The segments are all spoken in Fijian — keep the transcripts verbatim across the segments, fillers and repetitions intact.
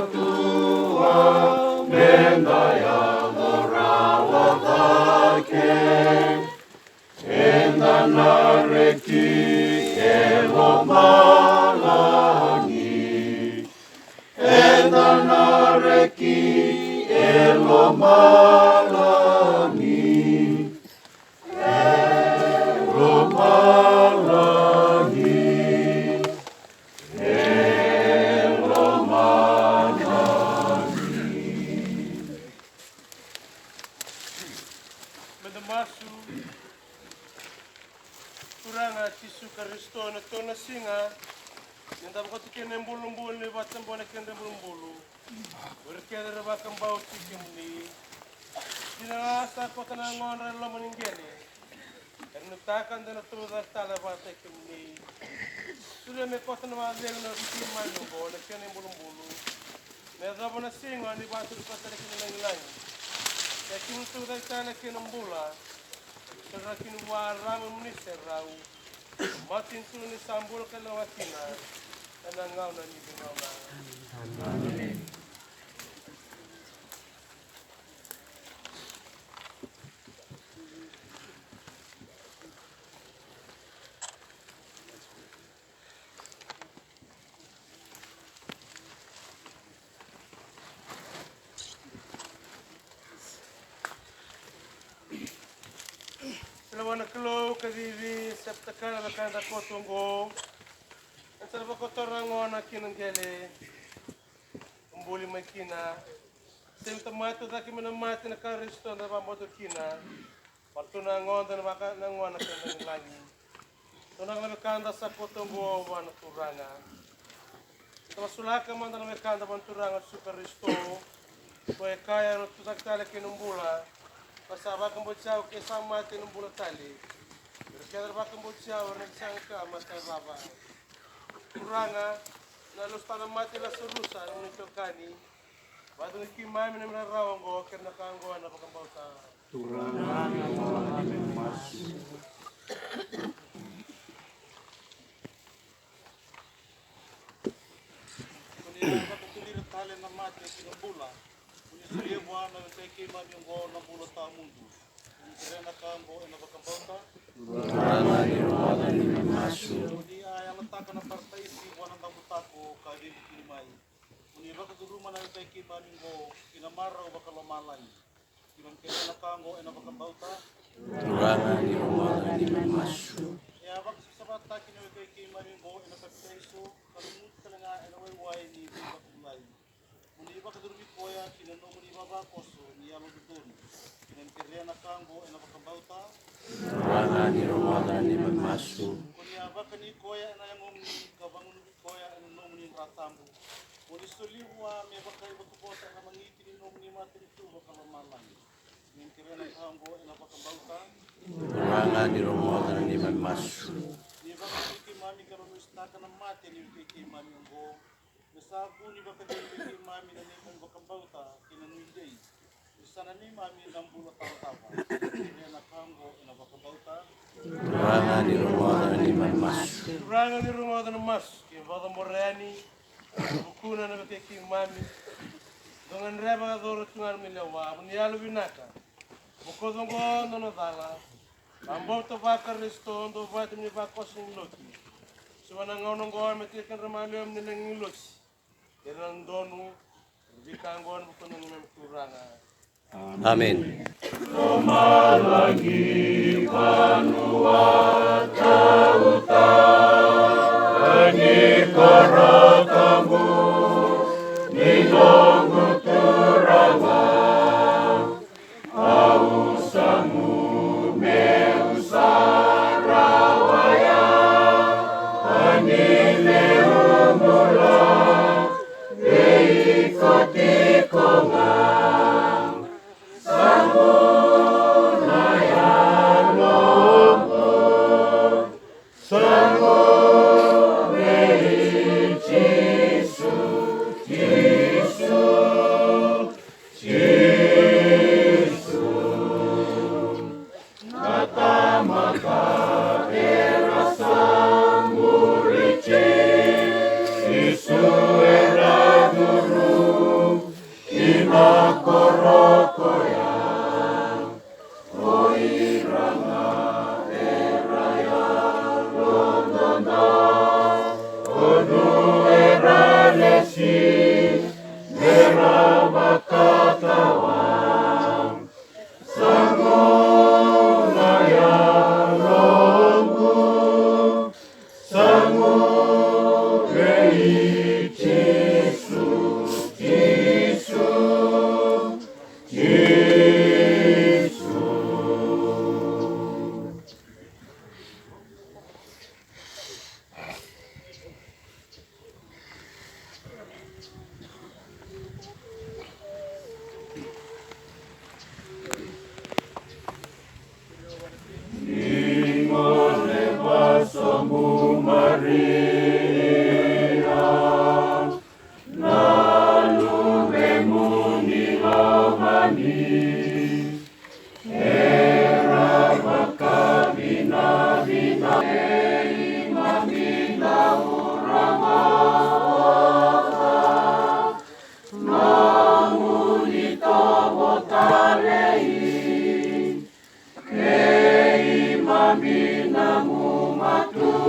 Matua me da yaco rawa cake, eda na reki e lomalagi, eda na reki e lomalagi, e lomalagi, e lomalagi. Meda masu. Turaga Jisu Karisito, na tolu na siga ni da vakoti kina na ibulubulu ni vakatabua na kena ibulubulu. O ira kece era vakabauti kemuni, dina ga sa koto na yagodra e loma ni qele, era nuitaka de na tucake tale vakataki kemuni. Solia me koto na vakacegu na vakakeimami oqo na kena ibulubulu, me yacova na siga ni vakaturi koto tale kina lagilagi. Ia kemuni tucake tale kina bula, solia kina vua na rarama ni serau. Matanitu ni sa bula ka lewa kina ena gauna ni veigauna. Amen. Sa lewa na Kalou ka cici, sa vakatakila na ka eda koto oqo. Eda sa na vakotora na gone ki na qele, buli mai kina. Sega ni tamata tu cake mai na mate na Karisito eda vakabauta kina. Vakatura na yagoda na vaka na gone kei na lagilagi. Tonaka na wekada sa koto oqo vua na Turaga. Sa masulaka mada na wekada vua na Turaga Jisu Karisito. Ko e kaya, au na tucake tale kei na bula. Ka sa vakabauti au ke sa mate, ena bula tale. Ira kece era vakabauti au era na sega ni kama ka yacova. Turaga, na lesu tale na mate i Lasarusa, na nomuni itokani. Vakacegui keimami ena neimami rarawa oqo kei na ka oqo ena vakabauta. Turaga, ni masu. Ko ni a vakaturi ira tale na mate ki na bula. Ko ni solia vua na weka i keimami oqo na bula tawamudu. Ko ni kerea na ka oqo ena vakabauta. Turaga, ni rogoca na neimami masu. Ko ni a yalataka na parataisi vua na dabutako ka veivuke mai. Ko ni vakacuruma na weka i keimami oqo ki na marau vakalomalagi. Keimami kerea na ka oqo ena vakabauta. Turaga, ni rogoca na neimami masu. E a vakasavasavataki na weka i keimami oqo ena papitaiso, ka lumuti tale ga ena waiwai ni veivakabulai. Mo ni vakacurumi koya ki na nomuni ivavakoso ni yalododonu. Keimami kerea na ka oqo ena vakabauta. Turaga, ni rogoca na neimami masu. Ko ni a vakani koya ena yagomuni, ka vagunuvi koya ena nomuni dra tabu. Mo ni solia vua me vakaivakavota ena magiti ni nomuni matanitu vakalomalagi. Keimami kerea na ka oqo ena vakabauta. Turaga, ni rogoca na neimami masu. Ni vakacegui keimami ka vakausitaka na mate ni weka i keimami oqo. Me sa vu ni vakacegui vei keimami na neimami vakabauta kei na nuidei. Ni sa na neimami na bula tawatawa. Keimami kerea na ka oqo ena vakabauta. Turaga, ni rogoca na neimami masu. Turaga, ni rogoca na masu. Keimami vakacabora yani. Vukuna na weka i keimami. Dou gadreva ka coro tu ga na nomuni lewa, mo ni yalo vinaka. Bokoca oqo na nona cala. Vakabauta vaKarisito, dou vata mai na vakoso ni lotu. Siwa na gauna oqo me tiko kina maliwa mai na agilosi. Kei na dodonu, veika oqo ena vukuna na neimami Turaga. Amen. Lomalagi, vanua tauta, ni koro tabu ni noqu Turaga. Au sagu meu sa rawaya, ni meu bula vei iko tiko ga. Sagu na yaloqu, sagu vei Ni na mumatua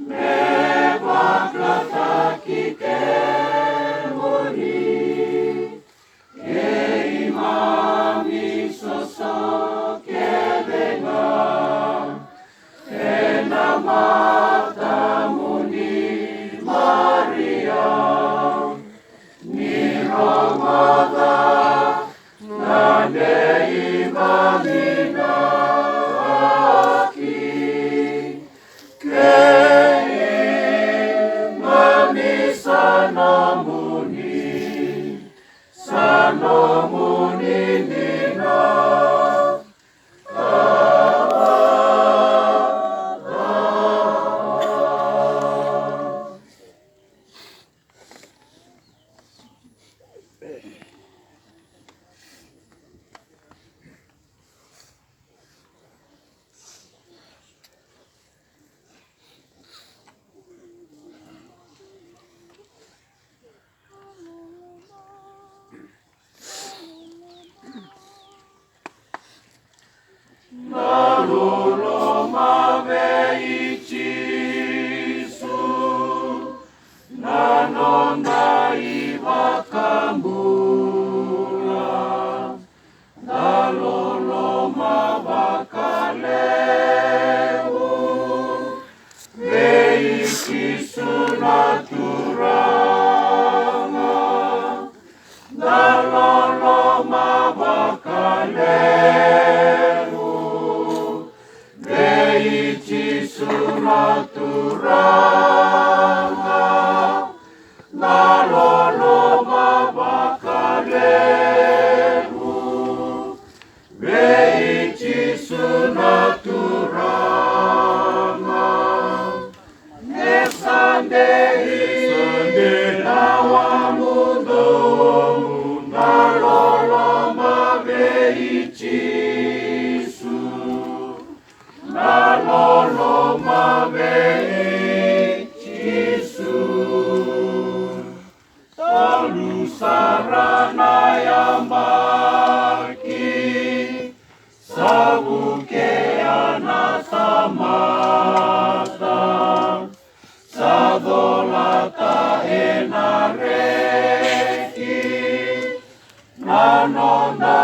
me vakataki kemuni. Keimami soso kece ga ena matamuni Maria, ni rogoca na neimami inaki. Keimami sa nomuni, sa nomuni dina. Na loloma vei Jisu, na noda iVakabula. Na loloma vakalevu vei Jisu na Turaga. Na loloma vakalevu vei Jisu na Turaga. Na loloma vakalevu vei Jisu na Turaga. Me sa dei, sa dei na wamudomu na loloma vei Jisu. Na loloma vei Jisu. Tolu sara na yabaki sa vukea na tamata, sa colata ena reki na noda